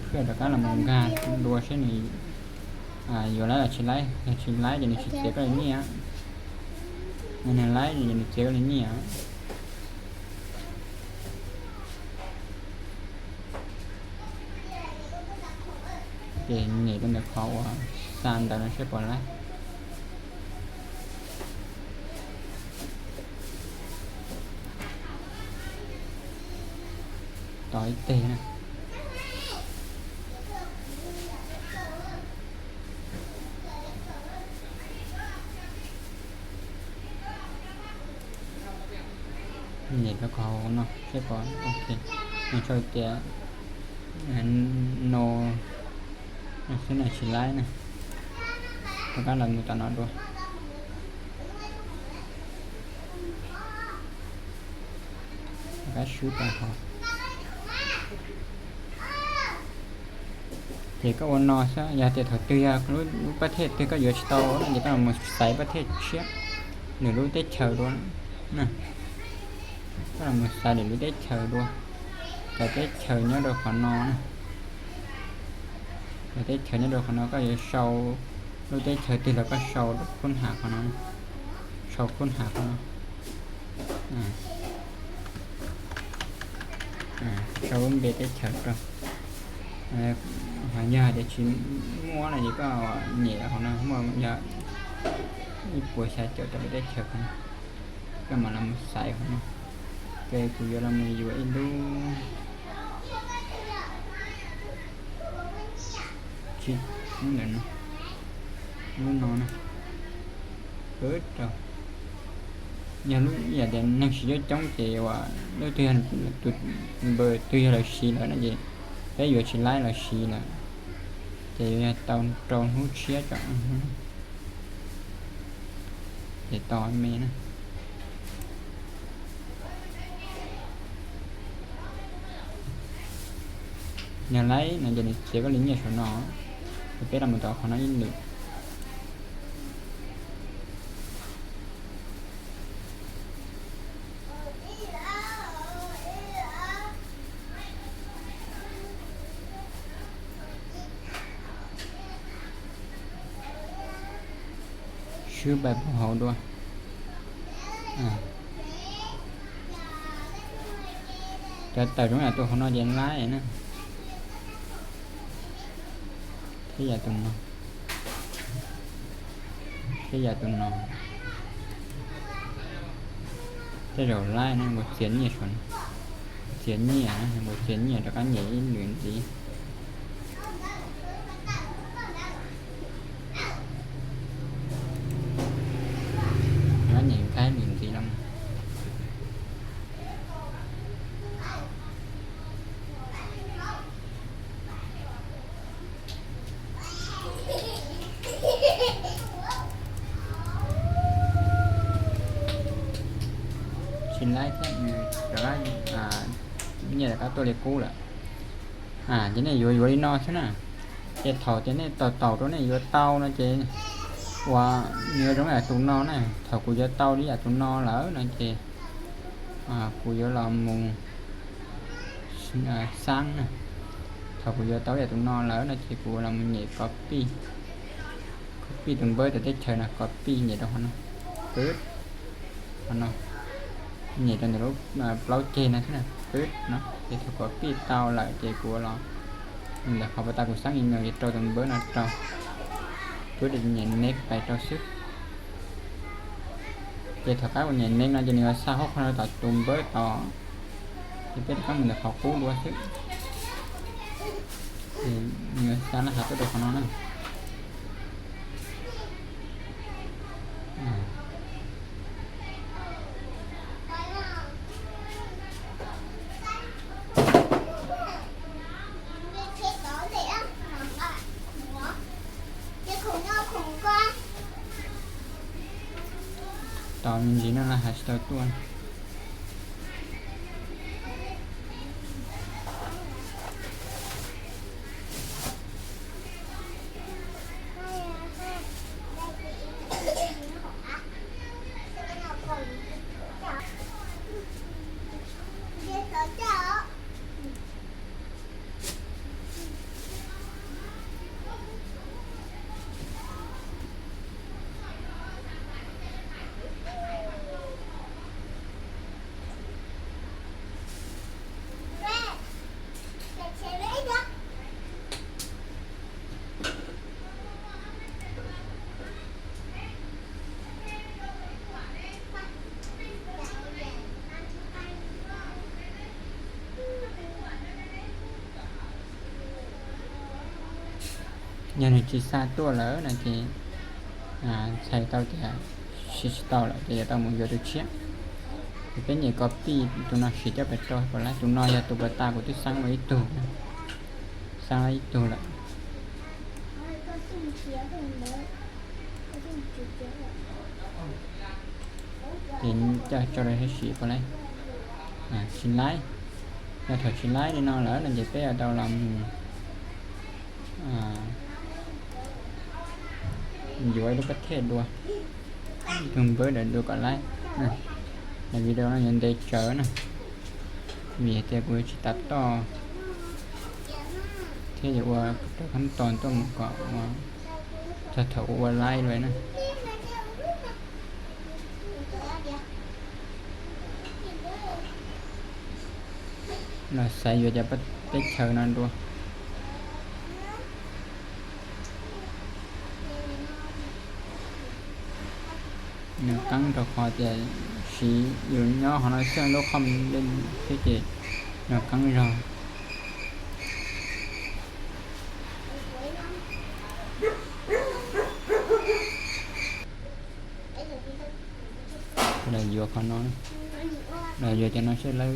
ເພື່ອດາການລະມຸນການ ໂດຍເຊັ່ນນີ້ ອາ ຢູ່ແລ້ວຊິໄລ ຊິໄລ ຈະນີ້ຊິເຈຍກໍເລີຍເນຍ ອັນນັ້ນໄລ ຈະນີ້ເຈຍກໍເລີຍເນຍ ເກຍເນຍ ເປັນດາການ ຊານດານເຊປອນໄລ. ຕໍ່ອີກເຕະນະ ເນັດແລ້ວກໍເນາະ ເຊປອນ ໂອເຄ ມາຊ່ອຍແກະ Nó, nó sẽ là chỉ lái này. Tôi cắt là một tao nó đua. Tôi cắt sút vào hộp. ເຈົ້າກໍວ່ານໍຊະ ຢ່າແຕ່ເຖົ້າເທື່ອ ລຸ ລຸປະເທດເທື່ອກໍຢູ່ສະເຕົາ ເຈົ້າກໍມາໃສ່ປະເທດເຊຍ ຫຼື ລຸເຕເຊົາດ້ວຍນະ ກໍມາໃສ່ ຫຼື ລຸເຕເຊົາດ້ວຍ ແຕ່ເຕເຊົາຍອດດອກຂອງນອນະ ແຕ່ເຕເຊົາຍອດດອກຂອງນອນ ກໍຢູ່ເຊົາ ລຸເຕເຊົາຕິ ແລ້ວກໍເຊົາຄົນຫາຂອງນອນ ເຊົາຄົນຫາຂອງນອນ ອາ ອາ ເຊົາເບິ່ງເບເຕເຊົາກໍ ອາ ຫາຍາກຈະຊິມົວນະ ນີ້ກໍແຍ່ເອົານະ ມົວຢາກ ອີ່ປົວຊາເຈົ້າຕະເບເຕເຊົານະ ກໍມາລຳໄສຂອງນະ ແກກູຢາລຳມືຢູ່ອີ່ດູ ຊິ ນັ້ນແຫຼະນະ ລຸນນອນນະ ເອີ ເຈົ້າ ຢ່າລຸ ຢ່າແດນນັງຊິຢົດຈົ່ງເຈວ່າ ເລີຍເຕືອນຕຸດເບີ ເຕືອນລາວຊີແລ້ວນະເຈ ໄດ້ຢູ່ຊິລາຍລາວຊີແລ້ວ ເຈເຕົາ ເຕົາຮູ້ເຊຍເຈົ້າ ເຈຕໍ່ແມ່ນະ. Nhà lấy nè, giờ này sẽ có liên nhạc số nó. Cái đó mình tỏ khó nói với được. Sứ bài bầu hậu đua. À. Cho tờ đúng là tôi không nói đến lái nữa. Thế giờ tôi nói. Thế giờ tôi nói. Thế rồi lái nữa, một chiến nhẹ xuống. Chiến nhẹ nữa, một chiến nhẹ cho các nhảy luyện tí. Nó nhảy cái luyện tí lắm. ຊິນໄລ່ແທ້ ອືມ ແຕ່ວ່າ ອ່າ ນີ້ແຫຼະ ກໍຕົວເລໂກ້ແຫຼະ ອ່າ ຈະໄດ້ຢູ່ ຢູ່ລີນອນຊະນະ ເຈັດເຖົ້າ ຈະໄດ້ເຕົາ ເຕົາ ຕົວນີ້ຢູ່ເຕົານະ ເຈ ວ່າ ເນື້ອຕົງນັ້ນ ຕຸນນອນນະ ເຖົ້າ ກູຢາເຕົາ ນີ້ຢາຕຸນນອນແລ້ວນະ ເຈ ອ່າ ກູຢາລອງມຸງ ອ່າ ສ້າງນະ ເຖົ້າ ກູຢາເຕົາ ຢາຕຸນນອນແລ້ວນະ ເຈ ກູລອງມຸງເຫຍກັອບປີ້ ກັອບປີ້ຕຸນເບີ ແຕ່ເຕັດເຊີນະ ກັອບປີ້ເຫຍດອກຫັ້ນນະ ປຶດ ຫັ້ນເນາະ ເຫຍຕົນເລີຍ ອ່າ ເປົ່າເຈນະ ປຶດເນາະ ເຈ ເຖົ້າ ກັອບປີ້ເຕົາແລ້ວ ເຈ ກູລອງ ແລ້ວເຂົ້າໄປຕາມກູສ້າງອີເມວ ເຈ ເຕົາຕຸນເບີນະ ເຕົາ ປຶດ ເຫຍເນັກໄປ ເຕົາຊຶກ Ê, thảo cáo của nhà nêm nó cho nên sao hốc nó tỏ tùm bới tỏ. Thì biết các mình là khảo cứu đua chứ. Thì người sao nó học cái đồ của nó nữa. À. Tau minjina lah hashtag tuan. Nhà này chỉ xa tua lỡ nè chị. À, xài tao kìa. Xì xì tao lỡ, chị tao muốn vô được chiếc. Thì cái nhảy copy, tụi nó xì cho phải trôi, còn lại tụi nó giờ tụi bà ta của tôi sáng với tụi. ຕາຍໂຕລະ. ເຫັນຈາກເຈົ້າໄດ້ໃຫ້ສີບໍ່ໄດ້ ອ່າ ຊິນລາຍ ແລ້ວຖອຍຊິນລາຍແນ່ນອນແລ້ວ ນັ້ນຈະແປເອົາເຕົາລຳ ອ່າ ຢູ່ໄວ້ໃນປະເທດດ້ວຍ ເບິ່ງເບີດເດີກວ່າຫຼາຍນະ ໃນວິດີໂອນັ້ນຍັງໄດ້ເຈີນະ. ມີແຕ່ກູຊິຕັດຕໍ່ ເທດຢູ່ວ່າຂັ້ນຕອນຕົ້ນກໍວ່າ ຖ້າເຖົາວ່າຫຼາຍເລີຍນະ ລະໃສ່ຢູ່ຈະປະເທດເຊີນນັ້ນດ້ວຍ. ແນວກັງກໍຂໍແຕ່ສີຢູ່ຍໍຂອງເຮົາເຊື່ອງໂລກຄອມເຫຼັ້ນທີ່ເຈແນວກັງເຮົາ ລະຢູ່ຂອງເຮົານອນ ລະຢູ່ຈະນອນເຊື່ອລະ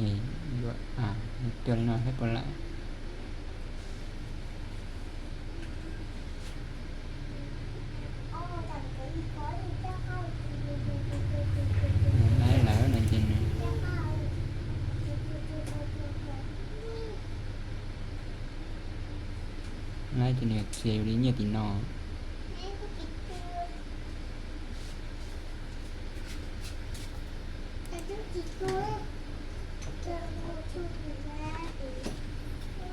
ນີ້ຢູ່ ອ່າ ເຕືອນໜ້ອຍໃຫ້ປະລະ ໄດ້ແລ້ວນະຈິນ ໄດ້ຈິນ ເສຍຢູ່ດີເງຍຕິນອ.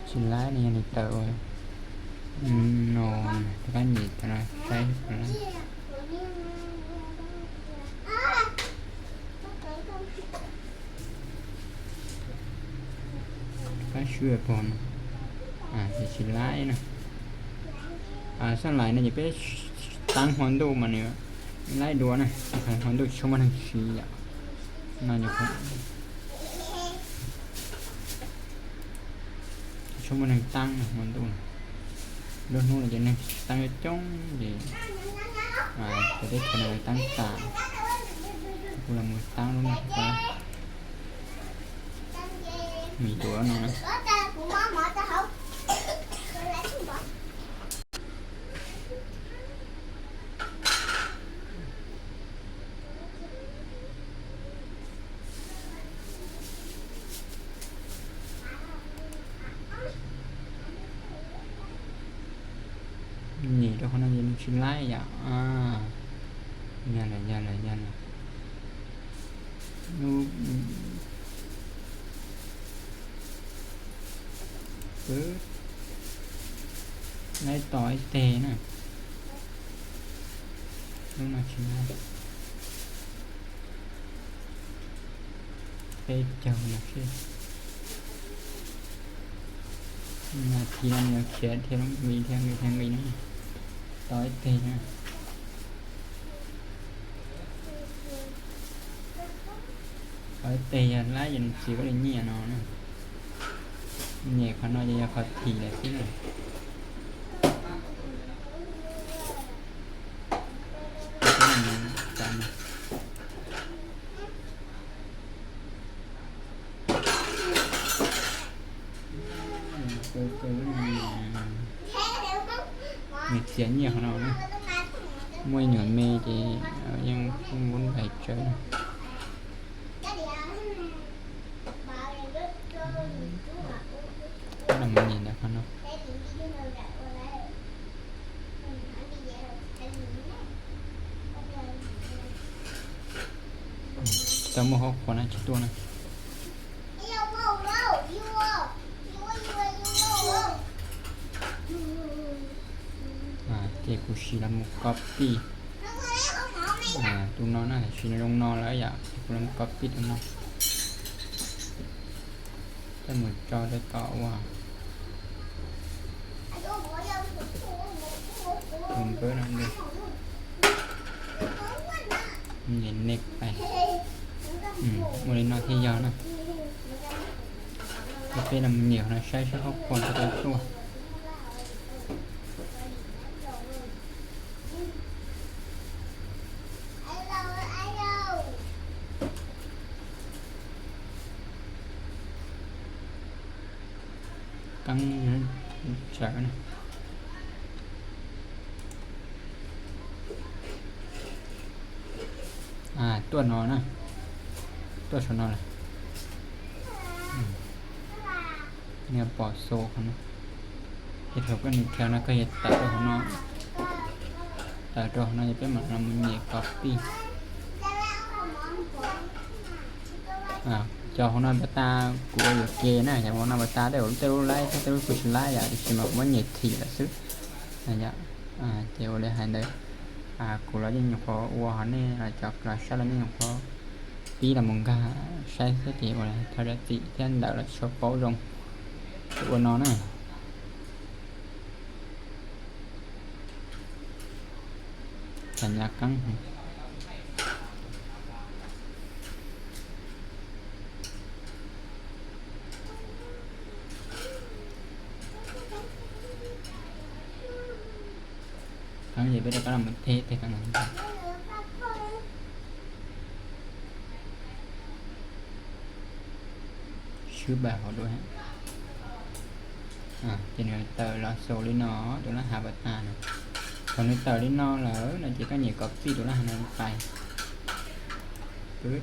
ຊິນລາຍນີ້ຍັງໄດ້ເຕີ ອືມ ໂນ ການມີຕະນາໃຊ້ ການຊ່ວຍພອນ ອ່າ ຊິ ຊິຫຼາຍນະ ອ່າ ສ່ວນຫຼາຍນີ້ຈະເປັນຕັ້ງຮອນດູມານີ້ ຫຼາຍດວນນະ ຮອນດູຊົມມາໜຶ່ງສີອະ ນະ ຢູ່ ຊົມມາໜຶ່ງຕັ້ງຮອນດູ ໂດນຮູ້ລະຈະໜຶ່ງຕັ້ງຈົງດີ ອ່າ ຈະໄດ້ຄະແນນຕັ້ງຕາມ ຜູ້ລະມືຕັ້ງລົງມາ ມີຕົວໜຶ່ງນະ ນີ້ ດອກຂອງນາງເຢັນຊິໄລ່ຢາ ອ່າ ຢ່າລະ ຢ່າລະ ຢ່າລະ ເປີດ ໄລ່ຕໍ່ໄອ້ເຕນະ ລົງມາຊິໄລ່ ເປັນເຈົ້ານະ ນາທີນະ ເຂດເທລອງມີແທງຢູ່ແທງໄປນະ ຕໍ່ໄອ້ເຕນະ. ເອົາແຕ່ຢ່າຫຼາຍ ຢ່າຊິບໍ່ໄດ້ເງຍເນາະນະ ເງຍຂ້າງນອກ ຢ່າ ຢ່າຂ້າງທີແຫຼະຕິ ມີສຽງເງຍຂອງເຮົານະ ມວຍຫຍວນແມ່ເຈ ຍັງວຸ່ນວາຍໃຈ ນຳມັນນີ້ນະເນາະ ຕຳໝູ່ເຮົາຂໍນະ ຈັກຕົວນະ. ອ່າ ເຈກູຊິລະມຸກອບປີ້ ອ່າ ຕຸງນອນນະ ຊິລົງນອນແລ້ວ ຢາກເຈກູລະມຸກອບປີ້ຕຸງນອນ ແຕ່ໝູ່ເຈົ້າໄດ້ເກາະວ່າ ເບິ່ງເບິ່ງນຳເດີ ເນັດເນັກໄປ ອືມ ບໍ່ໄດ້ນອນທີ່ຍາວນະ ເປັນລຳນຽວນະ ໃຊ້ ໃຊ້ຄອບຄົວ ໃຊ້ຕົວ. ເ ອືມ ໃສ່ໄວ້ນະ ອາ ຕົວະນໍນະ ຕົວະຊະນໍລະ ອືມ ແນວປໍໂຊຂອງເນາະ ເຮັດເທົ່າກັນອີກແຖວນະ ກໍເຮັດຕາຕົວຂອງເນາະ ຕາຕົວຂອງເນາະ ຈະເປັນໝາກລະມຸນເຍກອບປີ້. ອາ ຈອກຂອງນ້ອງປາຕາ ກູເອົາຢູ່ເກນະ ຈອກຂອງນ້ອງປາຕາໄດ້ ແຕ່ໄລ ແຕ່ກູສະໄລ ອາ ຊິມາຄົວເນທີລະຊຶ ອາ ເຈົ້າ ອາ ເຈົ້າເລີຍໃຫ້ເດີ ອາ ກູລະຍິງພໍອວເຮົານີ້ ລະຈອກລະຊະລະຍິງພໍ ປີລະມຸງກາ ໃຊ້ສະຕິໂອລະທາລະຕິ ແທນດາລະຊອບໂປລົງ ອວນອນນະ. ສັນຍາກັງ ກັງເດ ເປັນການເທ ເທກັງ ຊຶບແບບເຮົາດ້ວຍ ອາ ເຈເນເຣເຕີລາໂຊລີນໍ ໂຕລະຫ້າບາດຕານະ ຄອມພິວເຕີລີນໍລະ ນະ ເຈກະເນກອບປີ້ໂຕລະຫ້າບາດຕານໄປ ປຶດ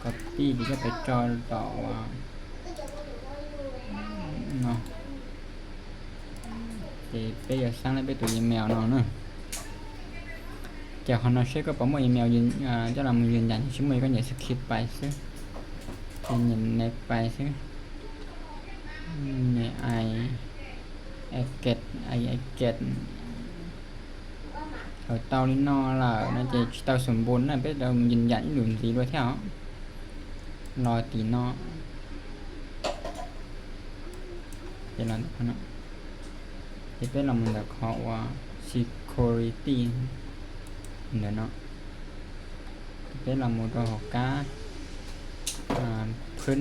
ກອບປີ້ ເຈກະໄປຈອດຕໍ່ວ່າ ເນາະ ເຈເປຢາກສ້າງໄດ້ເປັນໂຕອີເມວເນາະ ນະ. ແກຂອງເນາະ ເຊກກໍປະໂມດອີເມວຢືນ ອາ ຈະລຳຢືນຢັນຊື່ມື ກໍເນສະຄຣິບໄປຊື່ ເນເນັກໄປຊື່ ເນໄອແອັກເກັດ ໄອແອັກເກັດ ເອົາເຕົ້າລິນນໍລະ ນະ ເຈເຕົ້າສົມບູນນະ ເປັນເຕົ້າຢືນຢັນອີ່ດຸນສີດ້ວຍແທ້ ລໍຕີນໍ ເປັນລະເນາະ ເຈເປັນລະມຸນດາຄອກວ່າ ຊິຄິວຣິຕີ້ ເດີເນາະ. ເປັນລະມຸນໂຕຫົກກາ ອາ ພື້ນ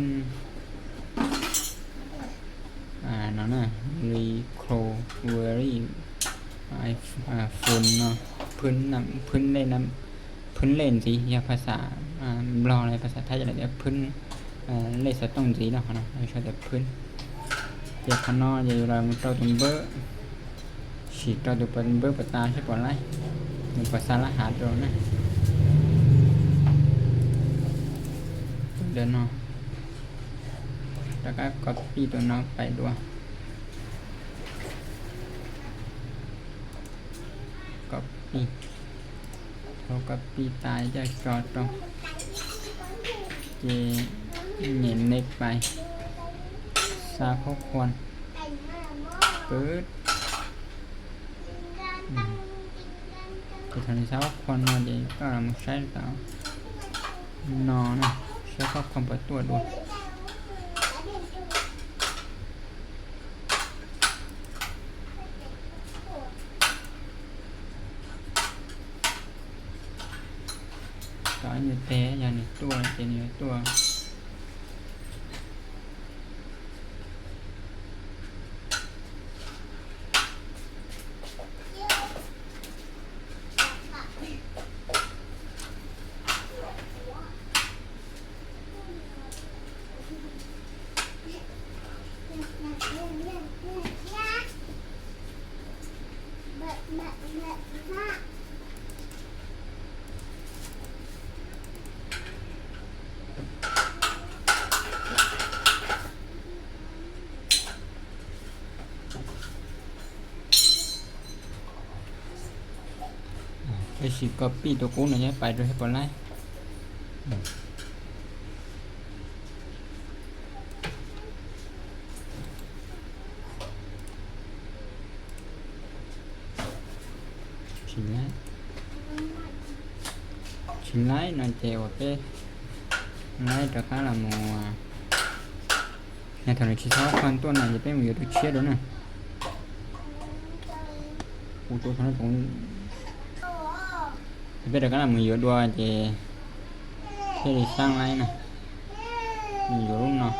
ອາ ນັ້ນນະ ຣີໂຄເວີຣີ ອາ ອາ ຝຸ່ນເນາະ ພື້ນນ້ຳ ພື້ນເລນ້ຳ ພື້ນເລນສີ ຢ່າພາສາ ອາ ບລອກ ພາສາໄທຈະເອີ້ນພື້ນ ເອີ ເລສະຕົງສີເນາະ ເຮົາໃຊ້ແຕ່ພື້ນ ເຈັບຂະໜໍ່ ເຈັບລະມຸນໂຕຕຸມເບີ ສີໂຕຕຸມເບີປະຕາໃຊ້ປອດໄລ ມັນປະສາລະຫາໂຕນະ ເດີເນາະ ແລ້ວກໍກອບປີ້ໂຕເນາະໄປດ້ວຍ ກອບປີ້ ເຮົາກອບປີ້ຕາຍຈາກຈອດໂຕ ເຈເນັນເນັກໄປ ຊາວຫົກຄວນ ປຶດ ອືມ ເຮັດເທົ່ານີ້ຊາວຫົກຄວນເນາະ ເຈກໍເອົາມາໃຊ້ຕໍ່ນໍນະ ຊາວຫົກຄວນປະຕູດ້ວຍ. ຕາຍຢູ່ແທ້ ຢ່ານີ້ຕົວະ ເຈນີ້ຕົວະ ໄປສີກອບປີ້ໂຕກູນະ ຢ່າໄປໂດຍໃຫ້ປານໃດ ຊິໄດ້ ຊິໄດ້ນະ ເຈວ່າເປ້ ໄດ້ຕໍ່ຂ້າລະໝໍ ໃນຖອນທີ່ຊອບຄວນຕົວນັ້ນຈະເປັນຢູ່ຕົວເຊດໂດນນະ ໂອໂຕທັງຕົງ ເປັນໄປໄດ້ກັນນະ ມືຢູ່ດ້ວຍເຈ ເຮັດອີກສ້າງໄລນະ ມີຢູ່ລຸ້ນເນາະ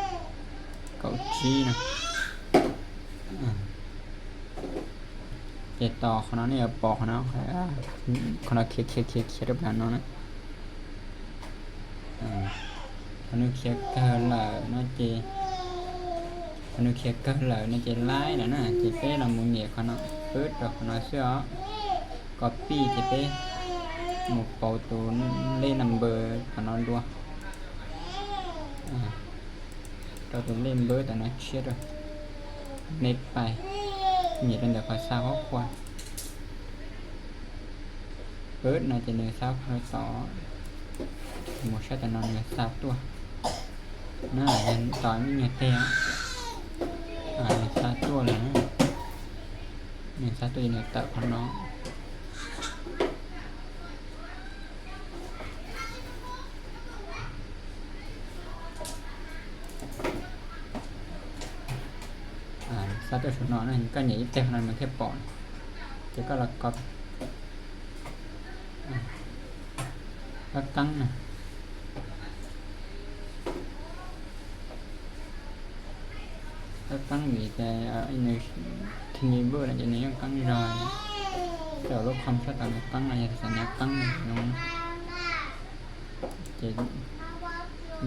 ເກົ້າຈີນະ ອາ ເຈຕໍ່ຂະໜາດນີ້ ເອົາປອກຂະໜາດ ອາ ຂະໜາດເຄຍ ເຄຍ ເຄຍ ເຄຍເລີຍນະ ອາ ຂະໜາດເຄຍເລີຍນະເຈ. ອະນຸເຄຍເກີນແລ້ວນະ ເຈໄລ່ແລ້ວນະ ເຈເປ້ລະໝູເຫຍຂອງເນາະ ປຶດດອກຂອງເນາະ ເຊື່ອ ກັອບປີ້ເຈເປ້ ໝູເປົາໂຕເລກນຳເບີຂອງເນາະ ດວງ ອາ ເອົາໂຕເລກນຳເບີຕອນເນາະ ເຊຍດວງ ເນັກໄປ ເຫຍດອັນເດີ ພາສາຄອບຄົວ ເປີດໜ້າຈະເໜືອຊາວເຂົ້າຕໍ່ ໝູຊາຕະນອນເໜືອຊາວຕົວ ໜ້າຍັນຕອນມີເຫຍື້ອແຕກ ອາ ເໜືອຊາວຕົວເລີຍ ເໜືອຊາວຕົວຢູ່ເໜືອເຕົາຂອງນ້ອງ. ອາ ຊາວຕົວຊຸດນອນນັ້ນ ກໍໃຫຍ່ແຕ່ຂະໜາດມັນແຄ່ປອນ ແລ້ວກໍລະກອບ ອາ ລະຕັ້ງນະ ລະຕັ້ງນີ້ແຕ່ ອາ ໃນທີນີ້ເບີນະ ຈະໃນຍັງຕັ້ງຢູ່ດອຍ ແຕ່ວ່າລົດຄວາມຊາວຕາມລະຕັ້ງ ອາ ສັນຍາຕັ້ງນະ ຈະ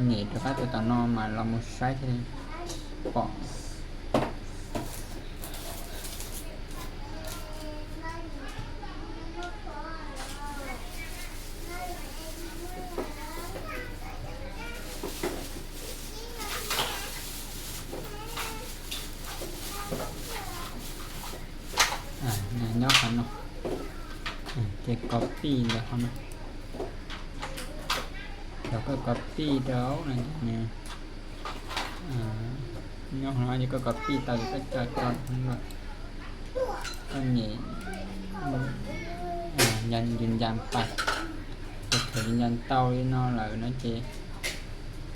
ນີ້ ໂຕຄາດຕົວຕານອມມາ ລະໝູໃຊ້ທີ່ປອກ ອາ ຍອດຄັນເນາະ ອາ ເກັບກັອບປີ້ແລ້ວເນາະ ແລ້ວກໍກັອບປີ້ດອກນັ້ນນີ້ ອາ ຍອດຄັນເນາະ ອັນນີ້ກໍກັອບປີ້ເຕົາ ກໍຈອດຈອດເນາະ ອັນນີ້ ອາ ຍັນ ຢືນຢັນໄປ ເຮັດໃຫ້ຢືນຢັນເຕົາຢູ່ເນາະ ແລ້ວເນາະເຈ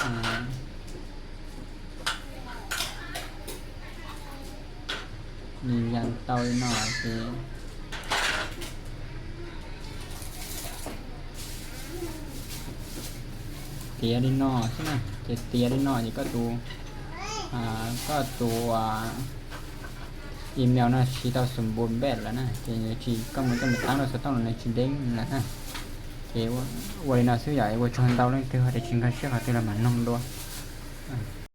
ອາ ຢືນຢັນເຕົາອີກໜ້ອຍຊິ ເຕຍດີໜ້ອຍຊິນະ ຈະເຕຍດີໜ້ອຍຊິ ກໍໂຕ ອາ ກໍໂຕ ອາ ອີເມວນະ ຊິຕ້ອງສົມບູນແບບແລ້ວນະ ຈະ ຈະ ກໍມັນກໍມີຕັ້ງແລ້ວ ສະຕ້ອງໃນຊິເດ້ງແລ້ວນະ ເອ ໂອເລນາ ຊື້ຢາເອໂວຊົນເຕົາເລີຍ ຖືວ່າໄດ້ກິນຂ້າວເຊຍ ເຂົາເທື່ອລະມານອງດ້ວຍ ອາ.